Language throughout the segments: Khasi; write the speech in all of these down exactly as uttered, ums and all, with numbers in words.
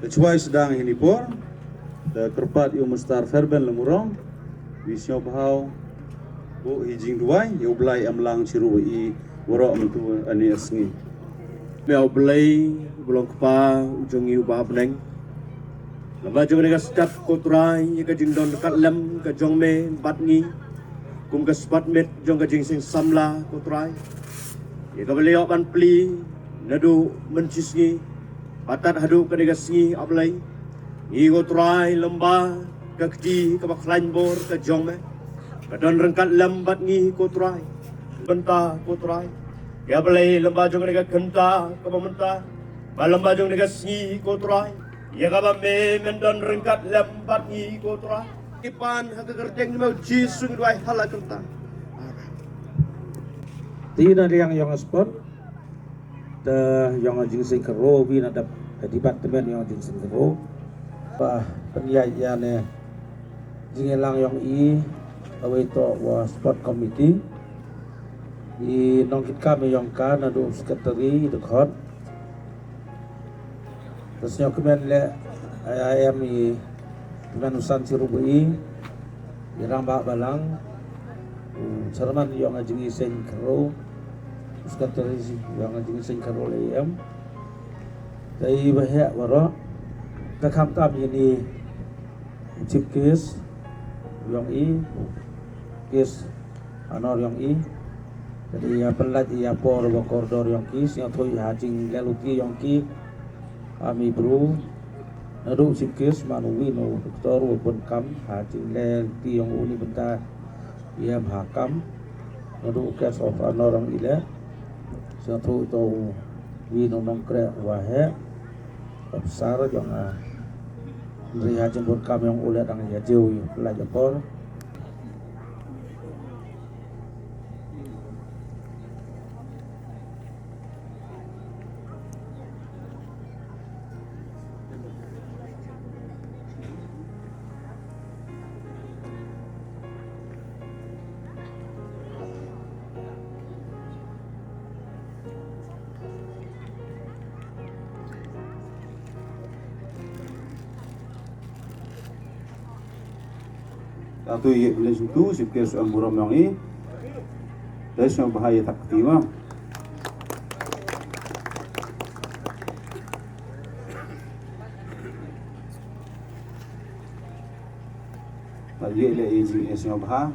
Chwai sdang hini por da kyrpad ïa u Mister Fairbairn Lamurong, wi sngewbha u buh hi jingduwai ïa U Blei em lang chiru i waroh mynta ani sngi. Me U Blei, U Blei Kpa u jong ngi uba ha bneng. Lamba jong kane ka step ko Trai, ïa ka jingdon ryngkat lem ka jong me bad ngi kum ka spot met jong ka jingseng samla ko Trai. Ïa kaba la ïoh ban plie naduh mynshisngi bad tad haduh kane ka sngi A Blei. Ngi ko Trai lamba ka kti kaba khlaiñ bor ka jong me ka don ryngkat lem bad ngi ko Trai. Bynta ko Trai, ïa A Blei lamba jong kane ka kynta kaba mynta bad lamba jong kane ka sngi ko Trai, ïa kaba me men don ryngkat lem bad ngi ko Trai. Ki pan ha ka kyrteng jong u Jisu ngi duwai ha la kyrteng. Amen. Te na liang ïong spot, te ïong jingseng kyrwoh wi na dap ka department ïong jingseng kyrwoh. Ba pynïaid ïa ne jingïalang ïong i, kawei to wa sport committee. I nongkitkam ïong ka naduh secretary, dkhot. Te sngewkmen leh, ai, ai em i kmen u san chirup i, i rangbah balang, u chairman ïong ka jingseng kyrwoh, u secretary ïong ka jingseng kyrwoh leh em. Te i ba heh waroh, te khamtam ïa ni chief guest ïong i, guest honor ïong i. Te ïa pynlait ïa por ba kordor ïong ki, sngewthuh ha jingleh luti ïong ki. Ami bru, naduh chief guest man u wi na u doktor u bun kam ha jingleh luti ïong u ni bynta ïa ha kam. Naduh guest of honor ïong i leh. Sngewthuh to u wi na u nongkreh wa heh. Officer ïong a, ri ha jingbun kam ïong u leh dang ïa jiw ïa pynlait ïa por. Atu ïa pynleit sngewthuh, sipkes em burom ïong i. Dei sngewbha ïa thap kti ma. Ba ïa leh ïa jingïaseng bha.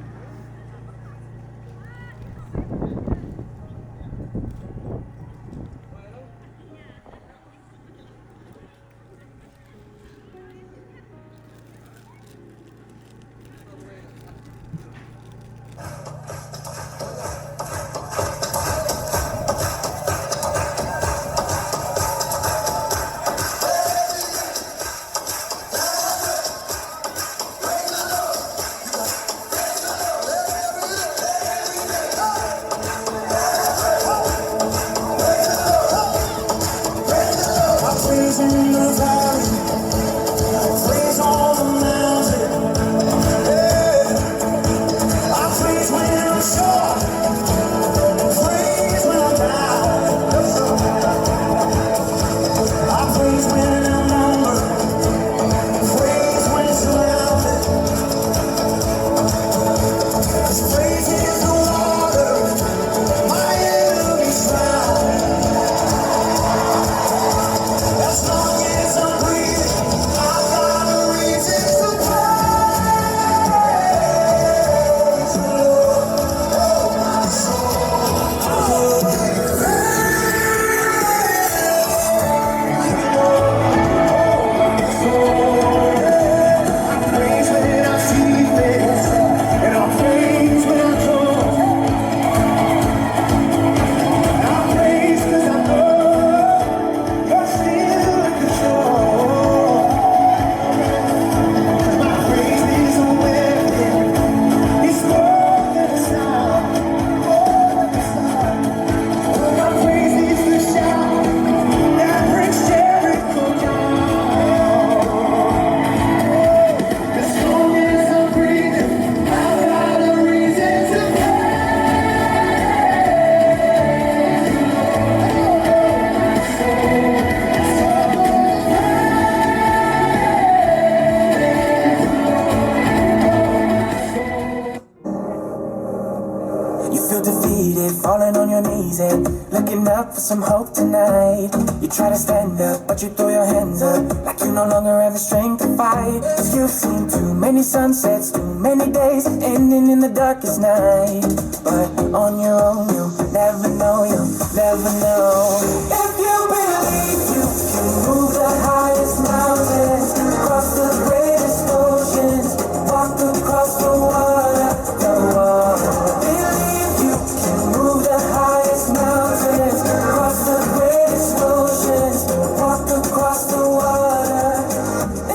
Up for some hope tonight. You try to stand up, but you throw your hands up like you no longer have the strength to fight. 'Cause you've seen too many sunsets, too many days ending in the darkest night. But on your own, you'll never know, you'll never know. If you believe you can move the highest mountains, cross the greatest oceans, walk across the water, the water. Believe you can move the highest mountains, cross the greatest oceans, walk across the water.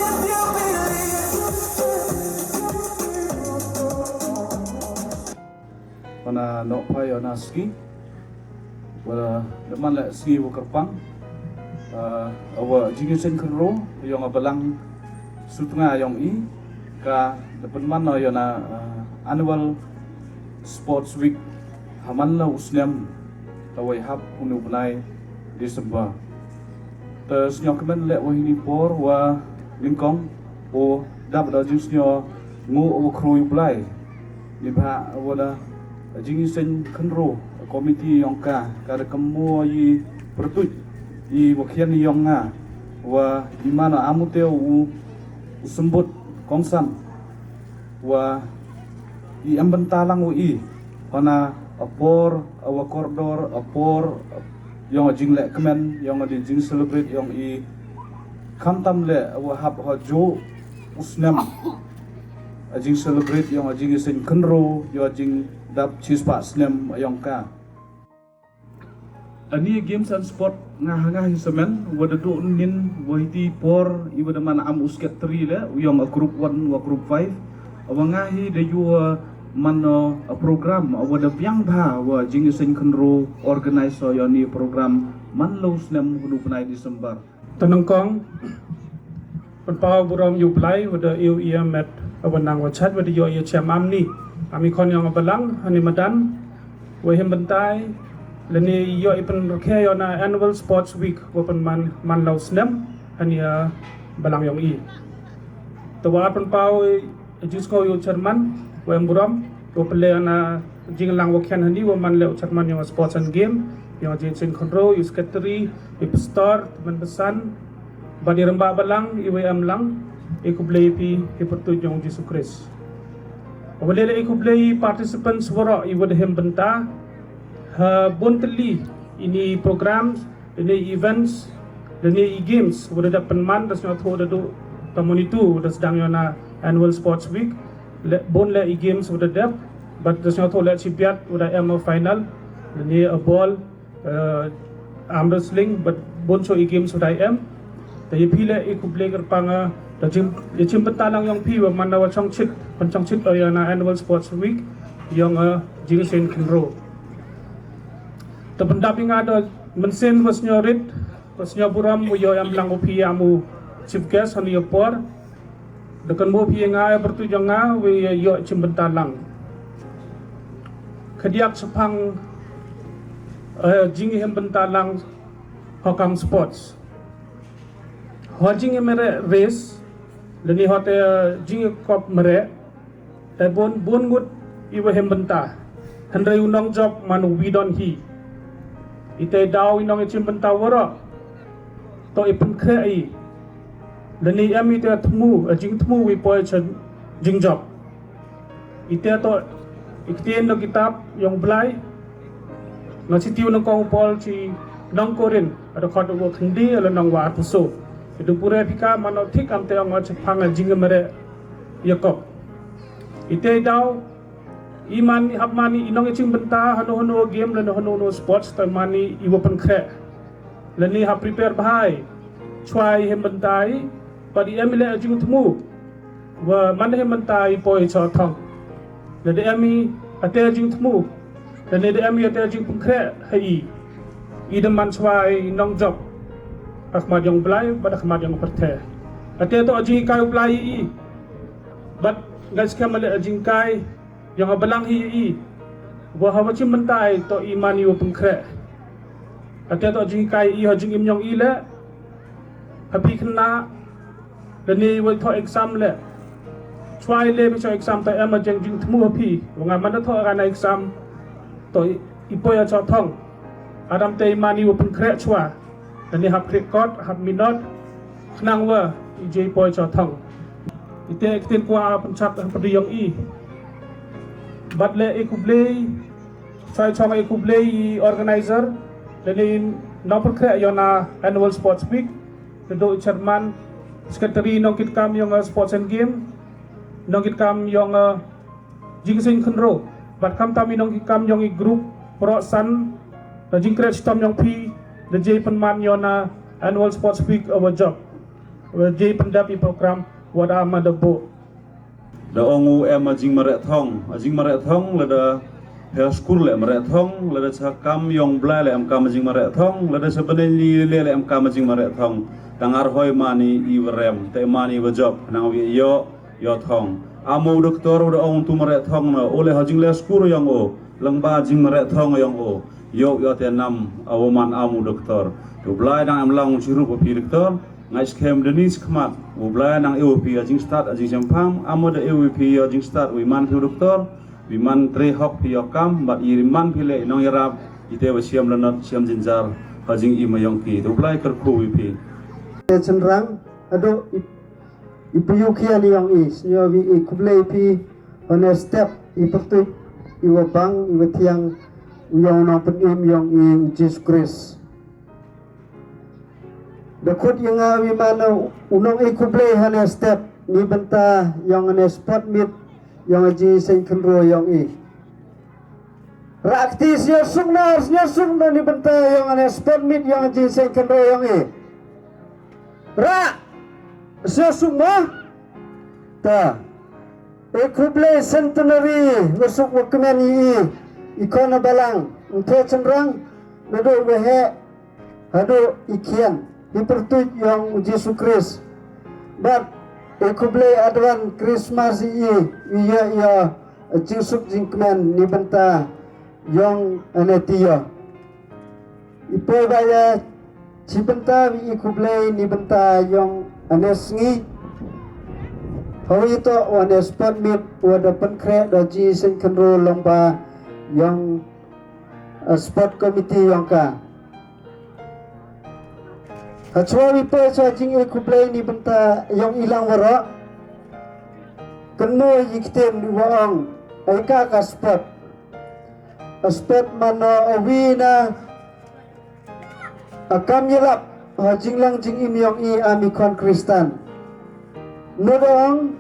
If you believe you can. Wana nok phai wana ski. Wala leman le ski wa kerpang. Uh, awa jingïaseng khynro yong a balang sutnga yong i ka da pynman na yona, uh, annual sports week ha man la u snem. Awa i hap unu bnai December. Te snyo kmen le wa hini por wa lingkong o dap da jing snyo ngu o kru yu blai. Ni ba wa da jing i seng khynro komiti yong ka ka da kamo yi pertuit yi wa khian yong nga wa i mana amute u u sembut kongsan wa i em bynta lang u i hana a por a wa kordor a por yong a jing le kmen yong a di jing celebrate yong i khamtam le a wa hap ha jo u snem a jing celebrate yong a jing i seng khynro yong a jing dap chispah snem a yong ka. Ani games and sport nga ha nga hi semen wa da duk nin wa hiti por i wa da man am u secretary le u yong a group one wa group five. Wa nga hi da yu man a program wa da biang bha wa jing i seng khynro organize so yoni program man lo snem hunu bnai December. Tanangkong pynpaw burom yu blai wa da yu ia met wa nang wa chat wa da yu ia chem am ni. Ami kon yong a balang ani madan wa him bentai lani yu i pynrkhe yona annual sports week wa pynman man lau snem ani a balang yong i. Te wa pynpaw Jus ko yu chairman wa em burom wa pele ana jinglang wa khian hani wa man le u chairman yong sports and game yong jing sing khonro yu secretary yu pastor teman pesan ba di rembak balang i wa em lang i kublei pi i pertuit yong Jisu Khrist. Wa le le i kublei participants wara i wa dehem benta ha bun teli ini program ini events ini i games wa da pynman da sngewthuh da du ta monitu da sedang yona annual sports week le bun le i games wa da dep but da sngewthuh le chibiat wa da em a final ini a ball uh, arm wrestling but bun so i games wa da em da ye pi le i kublei kerpang da jim ye chim pentalang yong pi wa man da wa chongchit pen chongchit yona annual sports week yong a jing sen kenro. Te pyndap ïa nga da mynsiem wa sngewrit wa sngewburom wa ïoh ïa mlang u phi ïa mu chief guest ha ïa por. Da kan mu phi ïa nga ïa bertu jong nga wa ïa ïoh chim bynta lang. Khadiak chapang eh, jingim bynta lang hokang sports. Ho jingim mere race lani hote jingim kop mere. Te bun bun ngut i wa hem bynta. Hynrei u nong jop man u wi don hi. I te daw i nong i chim bynta wara. To i pynkhreh i. Lani em i te thmu a jing thmu wi poi cha jing jop. I te to i ktien no kitab yong blai. Nga chi tiu nang kong Paul chi nong Korin ada khot wa khndi ala nong wa arpuso. Idu pure pika mano thik am te ong wa chapang a jing mere Yakob. Ite daw i man i hap man i nong i ching bynta hano hano game lano hano hano sports ta man i wa pynkhreh. Lani hap prepare bhai chwa i hem bynta i pa di em i le jing thmu. Wa man hem bynta i poi cha thong. Lade em i ate jing thmu. Lade em i ate jing pynkhreh ha i. I da man chwa i nong jop. Akhmat yong blai bad akhmat yong pyrthe. Ate to jing kai u blai i. Bad ngai skhem ale jing kai yong a balang hi i. Wa ha wa chim bynta i to i man i wa pynkhreh. Ate to jing kai i ha jing im yong i le. Ha pi khynnah lani wa thoh exam le. Chwa i le bi choh exam to em a jeng jing thmu ha pi wa nga man da thoh kana exam to i poi a choh thong. Hadam te i mani wa pynkhreh chwa. Tani hap khreh kot, hap minot. Khnang wa i jei poi cha thong. Ite ktien kwa pynchak hap di yong i. Bat le i kublei. Sai chong i kublei i organizer. Tani nong pynkhreh yona annual sports week. Tedo i chairman, secretary nong kitkam yong sports and game. Nong kitkam yong Jingseng Khynro, bat khamtam i nongkam yong i group, pro san, da jingkret stom yong phi, da jei pynman yona annual sports week wa jop, da jei pyndap i program, wa da ma da bo. Da ong u em a jingmareh thong, a jingmareh thong, lada pher skur le mareh thong, lada cha kam yong blai le em kam a jingmareh thong, lada cha beneni le le em kam a jingmareh thong, tang ar hoi mani i warem, te mani wa jop, nang wi yo, yo thong. Amo doktor u da ong tu mareh thong na, u le ha jingle skur yong u, lang ba jingmareh thong yong u, yo yo te nam, a woman amo doktor. Tu blai dang em lang u chirup phi doktor, ngai skhem deni skmat, u blai dang eu phi a jingstad a jingchempam, amo da eu phi a jingstad u iman phi doktor, u iman tre hok phi yo kam, bat i iman phi le nong yarap, ite wa siam lanot, siam jinjar, ha jing i mayong ki, tu blai kerku phi. Te chenrang, ado i Ipi yu khian yong i, snyo wi i kublei phi, hone step, i pyrtuit, i wa bang, i wa thiang, u yong nong pynim yong i, u Jisu Khrist. Da khut i nga wi mano, u nong i kublei hone step, ni bynta yong hone sport meet, yong a Jingseng Khynro yong i. Ra kti sñiaw suk na, sñiaw suk na ni bynta yong ane sport meet yong Jingseng Khynro yong i. Ra sñiaw suk ma. Ta. E khublei centenary wa suk wa kmen i i. I khon a balang. Nthe chenrang. Nado wa he. Haduh i khian, i pyrtuit yong u Jisu Khrist. Bad i khublei advan Christmas i i, i ya ya, jingsuk jingkmen ni bynta yong ane tiya. I poi ba ya chi bynta i khublei ni bynta yong ane sngi. Hawi to ane sport meet wa da pynkhreh da Jingseng Khynro long ba yong, eh, sport committee yong ka. Hachwa wi poi cha jing i khublei ni bynta yong i lang waroh. Kynmo i ktien i wa ong, ai ka ka sport. A sport mano a wi na a kam yalap ha jinglong jingim yong i a mi khon Khristan. No da ong,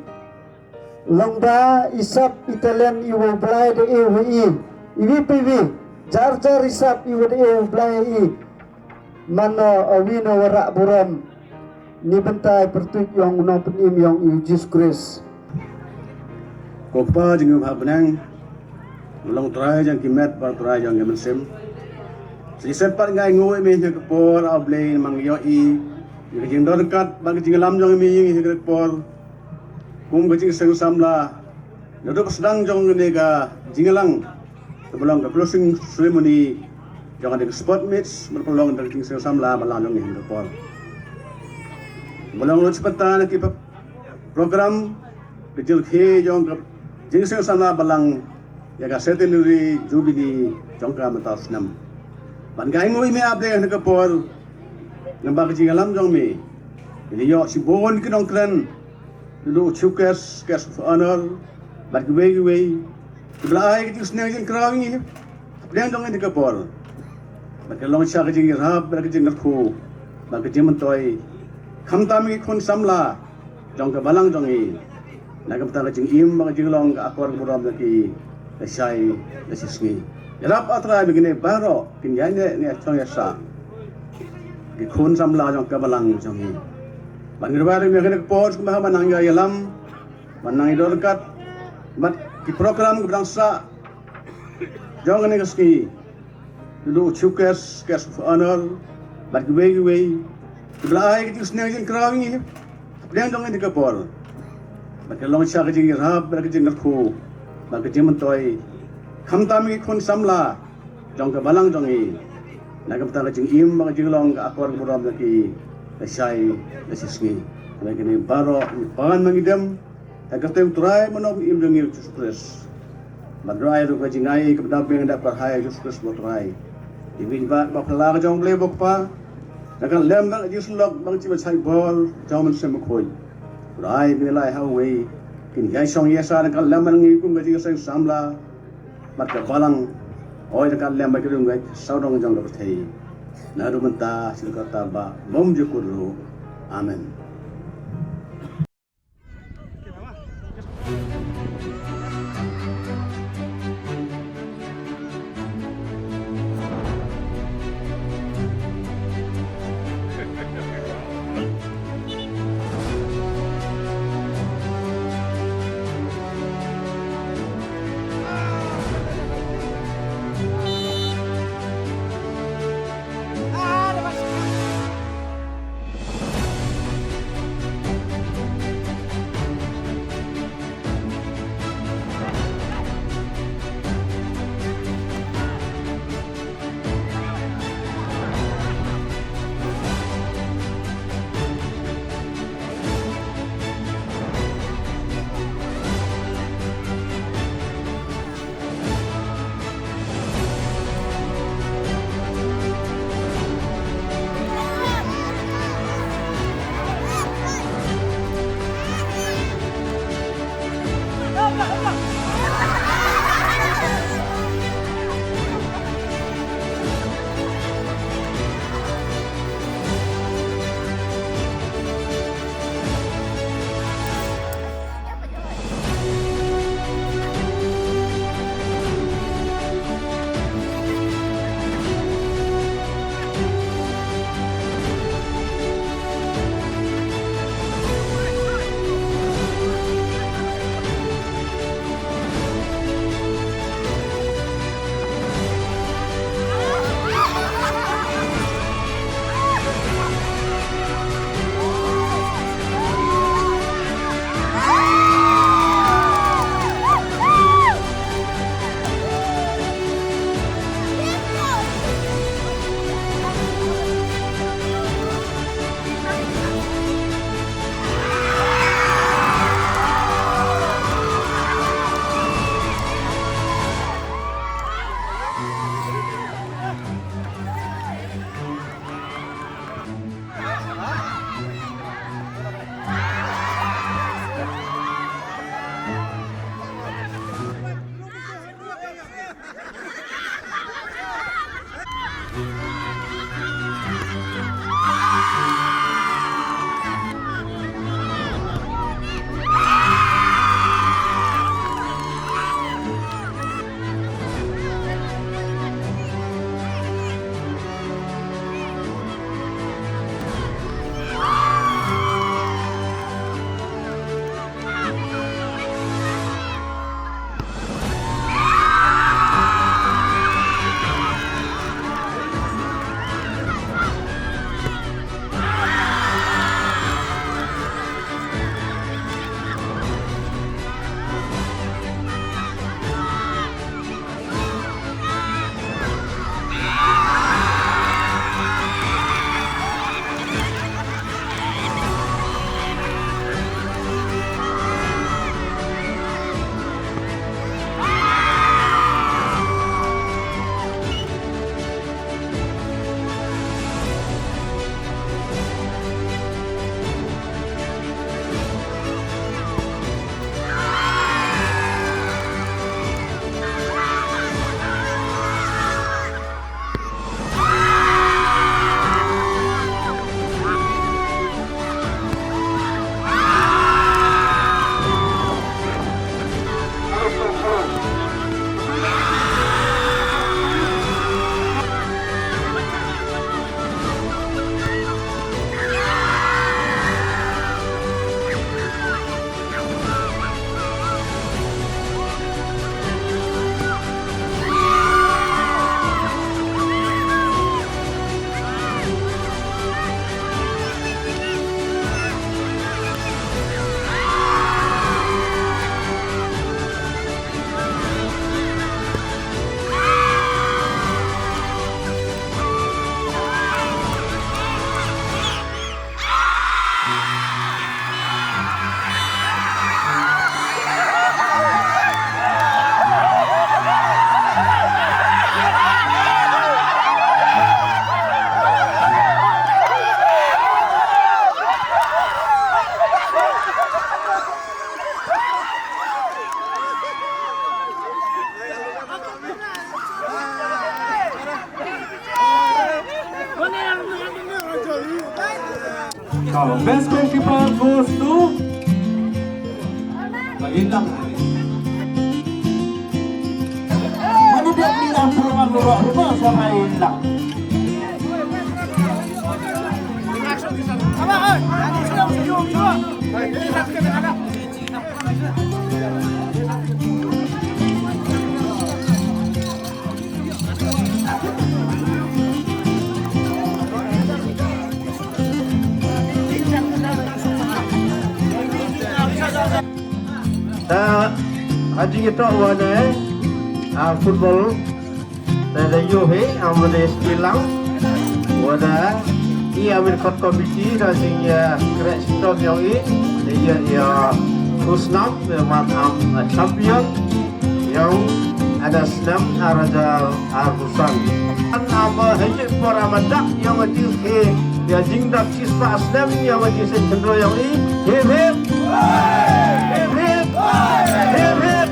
long ba i sap i talent i wa Blai da e wa i. I wi pa i wi. Jar jar i sap i wa da e wa Blai i. Mano a wi no wa rah burom. Ni bynta i pyrtuit yong u nongpynim yong i u Jisu Khrist. Ko Pa jong ngi ha bneng. Long Trai jong ki met bad Trai jong ki mynsiem. Sa shisien pat ngi ainguh ïa me ha ka por A Blei namar ngi ïohi ïa ka jingdon ryngkat bad ka jingïalam jong me ha ka por. Kum ka jingseng samla naduh ka sdang jong kane ka jingïalang kaba long ka closing ceremony jong kane ka sport meets, bad ka long ka jingseng samla ba la long ha ka por. Ba long lut sha bynta na ki program ka jingrakhe jong ka jingseng samla balang ïa ka centenary jubilee jong ka mynta u snem. Ban ka ainguh ïa me A Blei ha ka por, namar ka jingïalam jong me. Ngi ïoh shibun ki nongkren, naduh u chief guest, guest of honor, bad kiwei kiwei kiba la ai ka jingsneng jingkraw ïa ngi hapdeng jong kane ka por. Bad ka long sha ka jingïarap bad ka jingkyrkhu bad ka jingmyntoi, khamtam ki khun samla jong ka balang jong ngi. Na ka bynta ka jingim bad ka jinglong ka akor ka burom na ki lashai lashisngi. Ïarap A Trai ba kine baroh kin ïaineh ne ïachong ïasah ki khun samla jong ka balang jong ngi. Ban ngi ruwai ruh ïa kane ka por kumba ha ban nang ïa ïalam, ban nang ïa don ryngkat bad ki program kiba dang sah jong kane ka sngi. Naduh u chief guest, guest of honor, bad kiwei kiwei kiba la ai ka jingsneng jingkraw ïa ngi hapdeng jong kane ka por. Bad ka long sha ka jingïarap bad ka jingkyrkhu bad ka jingmyntoi, khamtam ki khun samla jong ka balang jong ngi. Na ka bynta ka jingim bad ka jinglong ka akor ka burom na ki lashai lashisngi. Na kine baroh ngi pan ma ngi dem ha ka kyrteng U Trai bad u Nongpynim jong ngi U Jisu Khrist. Bad ruh ai ruh ka jingai kaba dap biang dap kyrhai U Jisu Khrist U Trai. Ki bynta ba phylla ka jong U Blei U Kpa, na ka lem bad ka jingsyllok bad ka jingbatai bor jong U Mynsiem Bakhuid. Trai, ba la ïa ha uwei, kin ïai shong ïai sah na ka lem bad ngi kum ka jingseng samla bad ka balang, oi na ka lem bad ki riewngeit sawdong jong ka pyrthei, naduh mynta sha ka kata ba bymjukut ruh. Amen. Best goalkeeper goes to Inlang. Mani dia Inlang, Inlang, Inlang, siapa Inlang? Ta ha jingïatoh wa ne, ah, football. Te da ïoh hi, am, da ïa skill lang. Wa da i, am, in kot komiti da jingïakhreh shitom ïong i. Da ïa, ïa u snam, ïa man, am, champion ïong, ah, da snem ar hajar arphew san. Am, ha ïing por am dak ïong, a jingkhe ïa jingdap shispah snem ïong, a jingseng khyndew ïong i. Hip hip. Hip hip. Hip hip.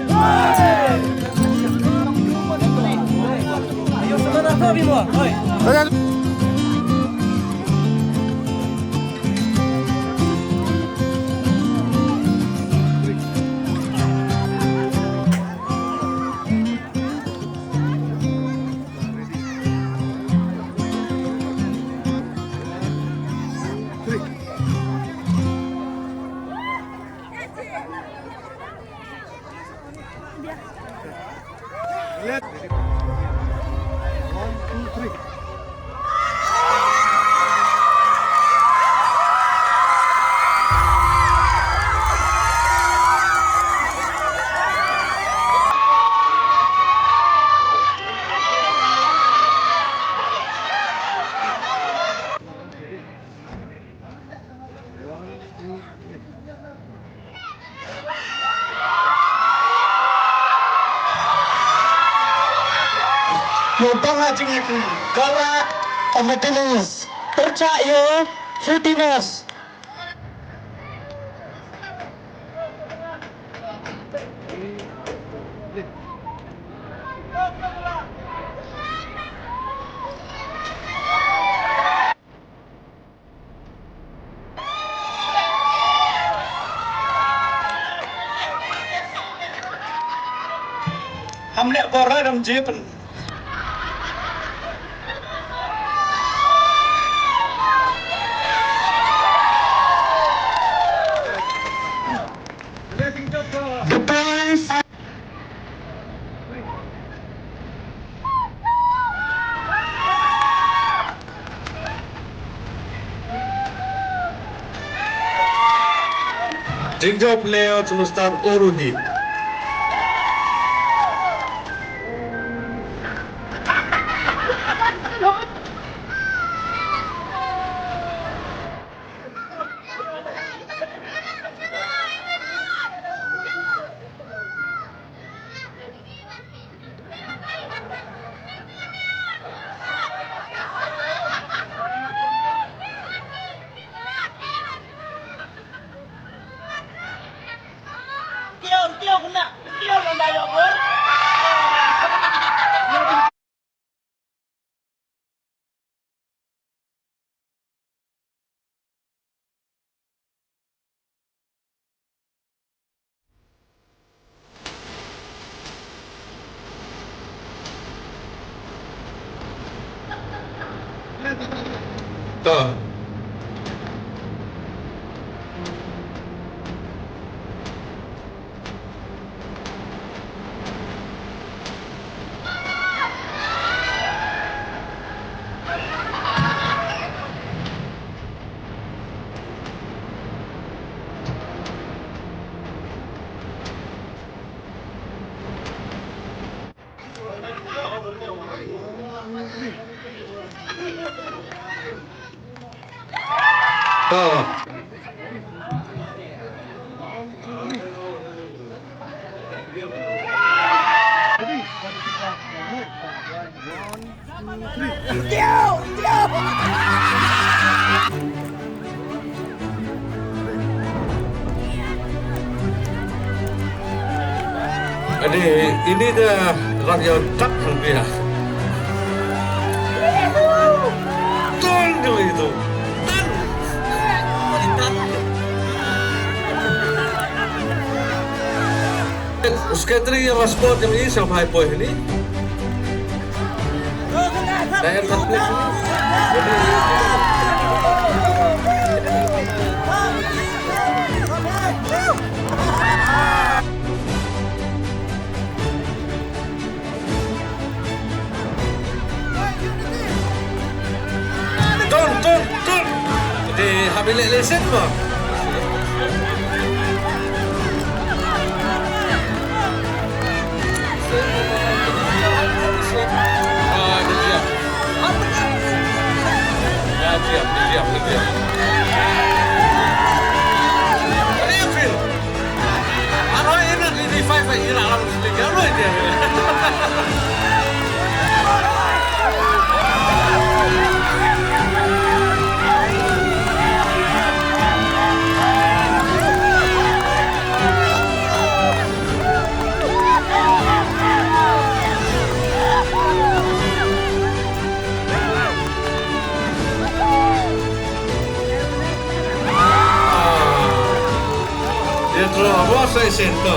Ïa u bang ha jingim. Gala of the Dinners. Pyrshah ïa u Fifty West. Ham leh bor ram jipin. The boys. Jingjop Layout Nustan Oruhi. Ade, ini dah rakyat tak hangpia. Tun kali tu. Tun. Secretary ïa ka sport jong ngi sngewbha poi hangne. Dang em third place hangne. Tun, tun, tun. Te hap ïaleh lesen mo. Ah, dia diam. Dia diam, dia diam, dia diam. What do you feel? Ano, ina, ina, five, ina, alam sedikit, ano, ina. Ïa, troh, bos, ai sen to.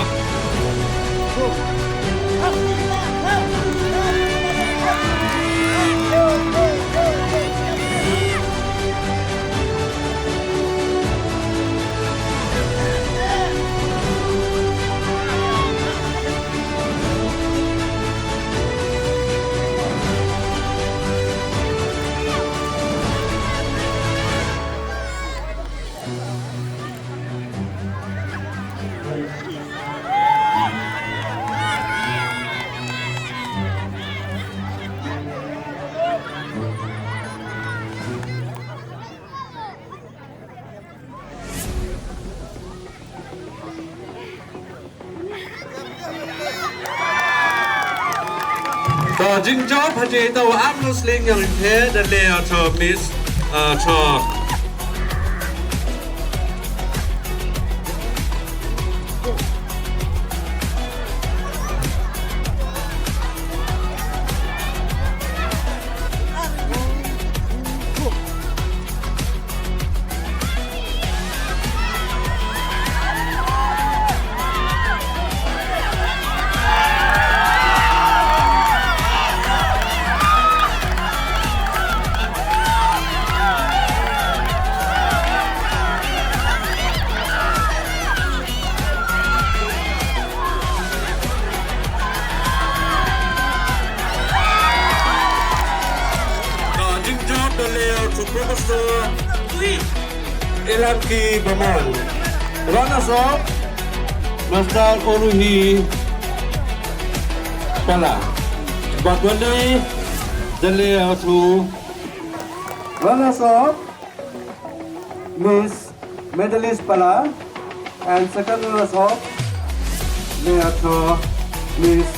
To, jingjop ha jingïaid arm wrestling ïa ri pher da leh ïa u Miss, uh, to. Ka jingjop da leh ïa u Professor Ilanki Bamon. Runners up, Master Uruhi Pala. Bad wan dei da leh ïa u runners up, Miss Medalis Pala, and second runners up, Leator Miss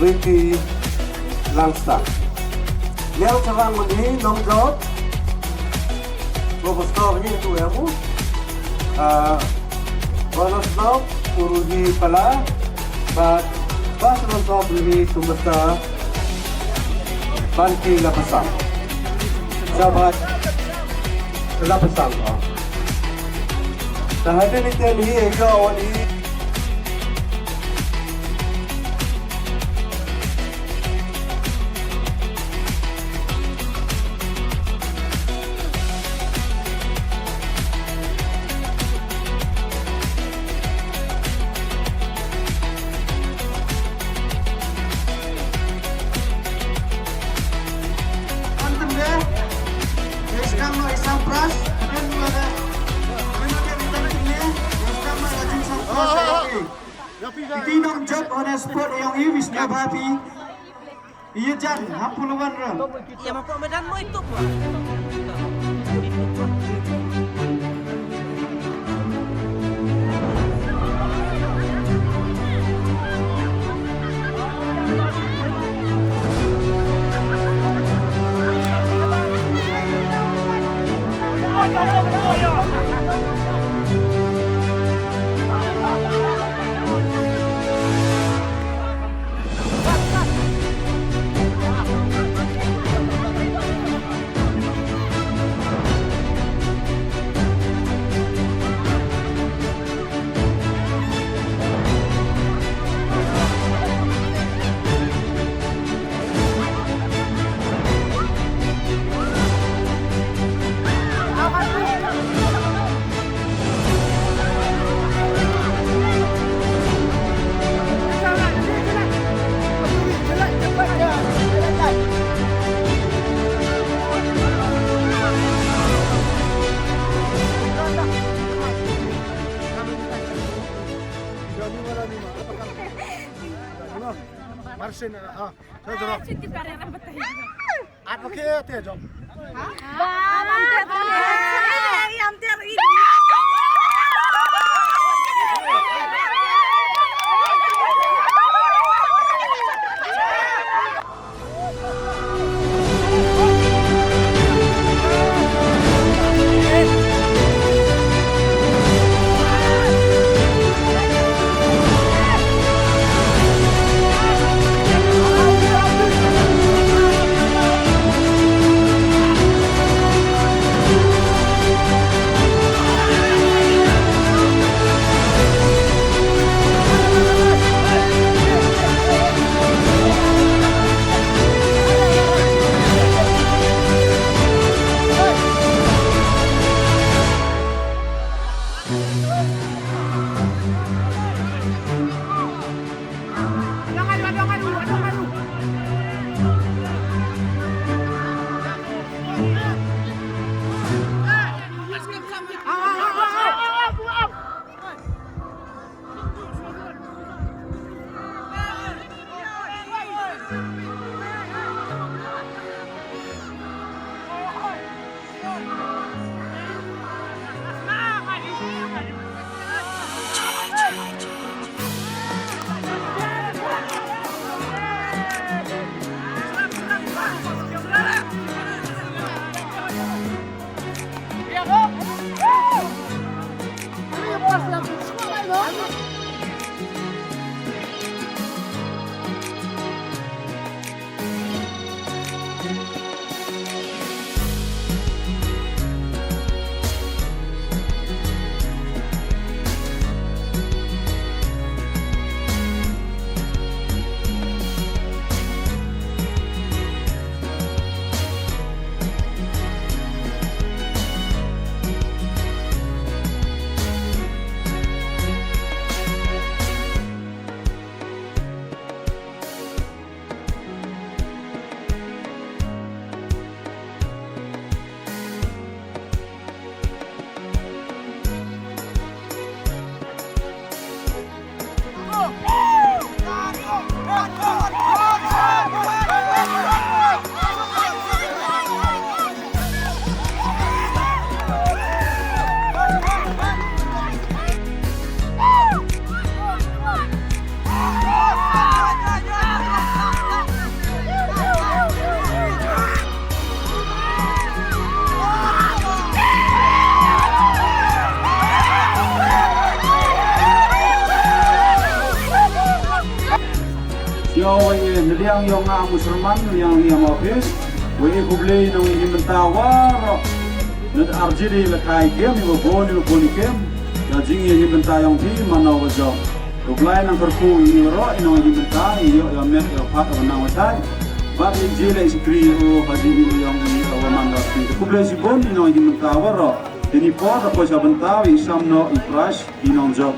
Ricky Langstad. Leo sarang mani long jump, Professor ni tu ya bu. Ah, runners up, Uruhi Pala, but first runners up ni tu mata Banki Lapasang. Sabat Lapasang, oh. Tahadin ite ni, eh, yo, ni. Iti nong jop on sport yong i Vishnu Bhapi. Iya jan, hampuluan ran. Iya, ma pok medan mo itu, pok. Tin, ah, sa jero. At ba ke te jong. Ïa, wei, eh, na liang jong nga Musliman, na liang jong nga Hafiz, wei, eh, khublei na ngi hi mynta waroh. Na arji di la kai kem, iwa bun, iwa bun i kem. Ïa jingïaid hi mynta jong phi, mano wa jong. U Blei nang kyrkhu ïa ngi waroh, ïa ngi hi mynta, ïa, ïa met, ïa phat, ïa nang wa shai. Bad ïa jingïaleh shakri, o, ha jingïaid jong ngi, ïa wa man wa shakri. Khublei shibun, ïa ngi hi mynta waroh. Ïa ni por, da poi sha bynta, ïa sam noh, ïa prize, ïa nong jop.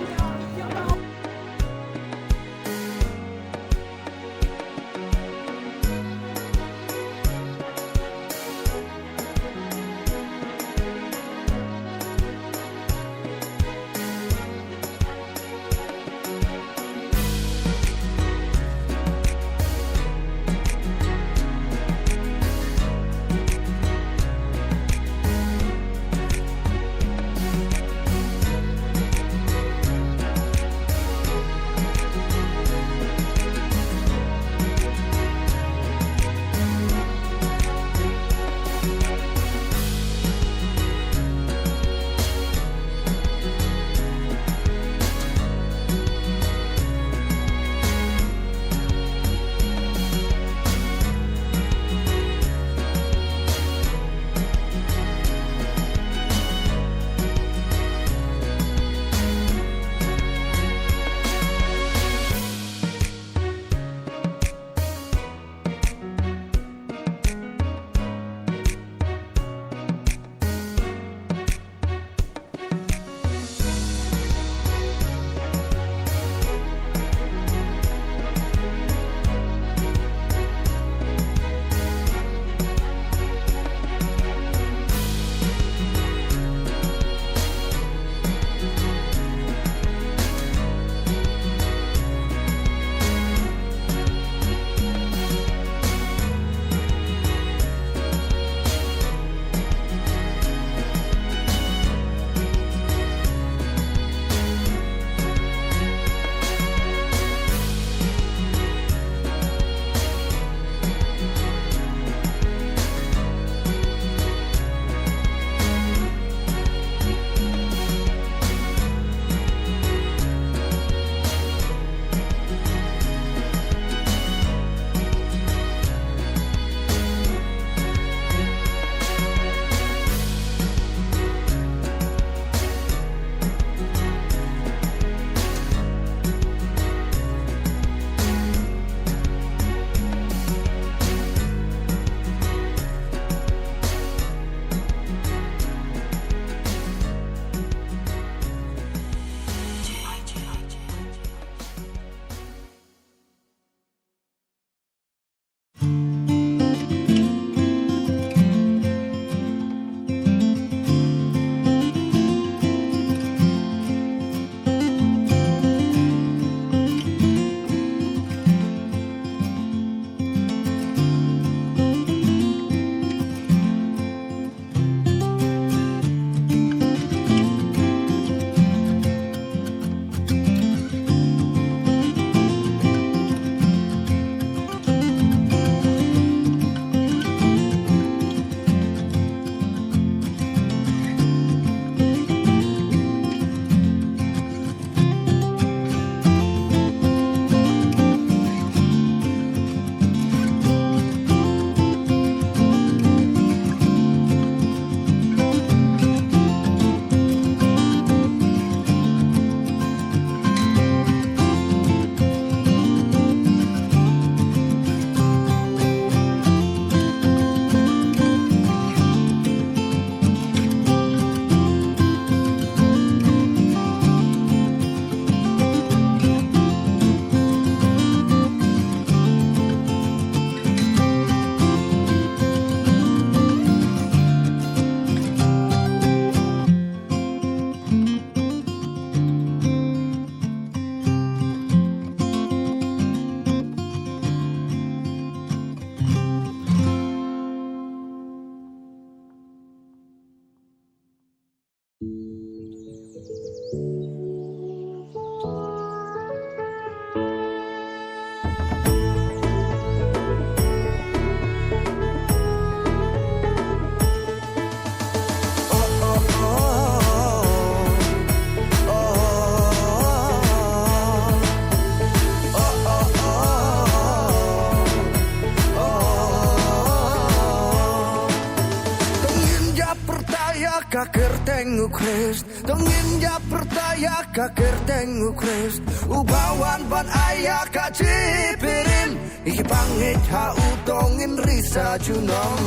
Ka kyrteng u Khrist, to ngin ïa pyrta ïa ka kyrteng u Khrist. Uba wan ban ai ïa ka jingpynim, ïa ki bangeit ha u to ngin ri sa junom.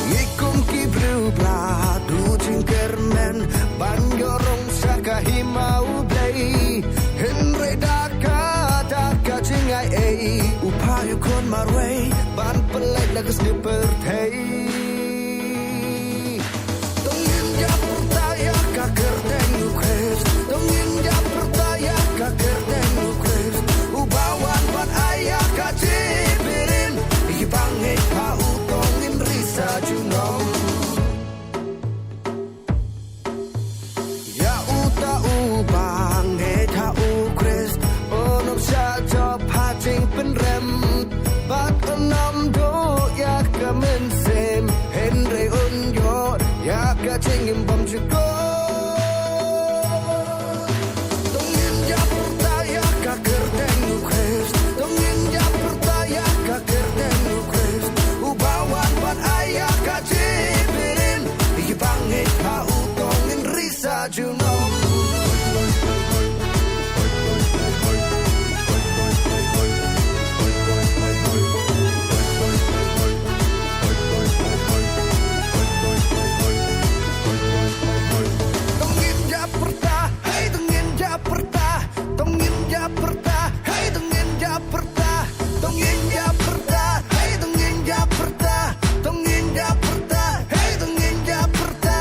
Ngi kum ki briew ba la duh jingkyrmen ban ïoh rung sha ka hima u Blei. Hynrei da kata ka jingai ei, u phah ïa u khun marwei ban pynlait na ka sngi pyrthei. To ngin ïa pyrta ïa ka kyrteng u Khrist. To ngin ïa pyrta ïa ka kyrteng u Khrist. Uba wan ban ai ïa ka jingpynim, ïa ki bangeit ha u to ngin ri sa junom. Ïa uta u bangeit ha u Khrist, un ym shah jop ha jingpynrem, bad un ym duh ïa ka mynsiem, hynrei un ïoh ïa ka jingim bymjukut. To ngin ïa pyrta ïa ka kyrteng u Khrist. To ngin ïa pyrta ïa ka kyrteng u Khrist. Uba wan ban ai ïa ka jingpynim, ïa ki bangeit ha u to ngin ri sa junom. To ngin ïa pyrta, hey, to ngin ïa pyrta. To ngin ïa pyrta, hey, to ngin ïa pyrta. To ngin ïa pyrta, hey, to ngin ïa pyrta. To ngin ïa pyrta, hey, to ngin ïa pyrta.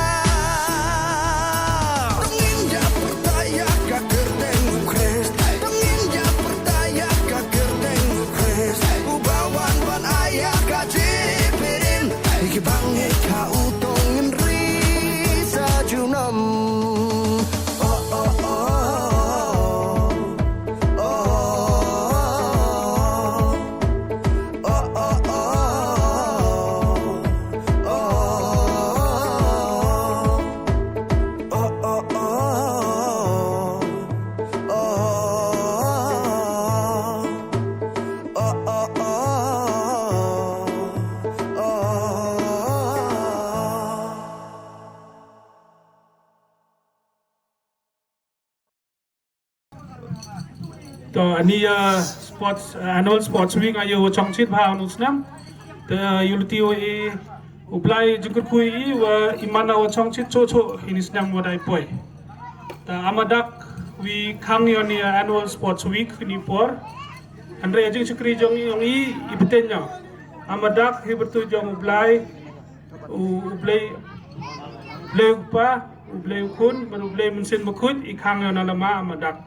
To ngin ïa pyrta ïa ka kyrteng u Khrist. To ngin ïa pyrta ïa ka kyrteng u Khrist. Uba wan ban ai ïa ka jingpynim, ïa ki bangeit ha u to ngin ri sa junom. Oh, oh, oh. To ani, uh, sports, uh, annual sports week nga ïoh chongchit bha ha une u snem. Te, uh, ïa lade u, eh, U Blai jingkyrkhu ïa i, wa i man na u chongchit choh choh ha une u snem wa dei poi. Te ama dak wi khang ïa une, uh, annual sports week ha une u por. Hynrei jingshakri jong i, jong i, i bteng ïa. Ama dak hi byrtu jong U Blai, U, U Blei, Blei U Kpa, U Blei U Khun, bad U Blei Mynsiem Bakhuid, i khang ïa na lama ama dak.